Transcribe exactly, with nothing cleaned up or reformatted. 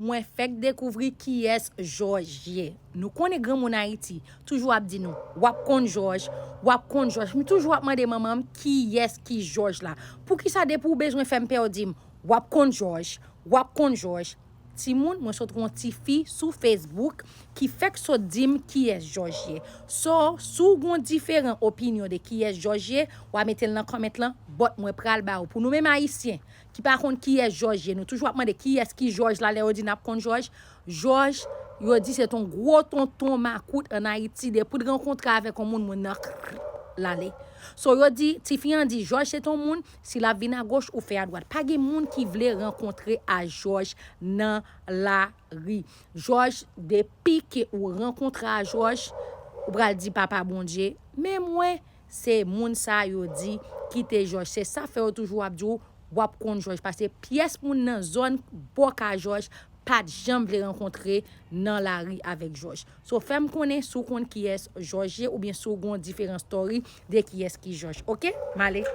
Mwen fèk dekouvri kiyès Jòj ye. Nou konnen granmoun Ayiti toujou ap di nou, w ap konn Jòj, w ap konn Jòj. M toujou ap mande manman m kiyès ki Jòj la. Poukisa depi w bezwen fè m pè w di m, w ap konn Jòj, w ap konn Jòj. Timoun, mwen sot wè yon tifi sou Facebook ki fèk sot di m kiyès Jòj ye. So, si w gen yon diferan opinyon de kiyès Jòj ye, w a mete l nan comment lan, but mwen pral ba ou. Pou nou menm Ayisyen ki pa konn kiyès Jòj ye, nou toujou ap mande kiyès ki Jòj la lè yo di n ap konn Jòj. Jòj, yo di se t on gwo tonton makout ann Ayiti, depi l rankontre avèk yon moun, moun nan krrr, l ale. So, yo di, tifi an di Jòj se t on moun, si l ap vin agoch, ou fè adwat. Pa gen moun ki vle rankontre a Jòj nan lari. Jòj, depi ke ou rankontre a Jòj, ou pral di Papa Bondye, men mwen, se moun sa yo di ki te Jòj. Se sa fè yo toujou ap di w, w ap konn Jòj. Paske pyès moun nan zòn bò ka Jòj pa t janm vle rankontre nan lari avèk Jòj. So, fè m konnen si w konn kiyès Jòj ye oubyen si w gen yon diferan story de kiyès ki Jòj. Oke? M ale.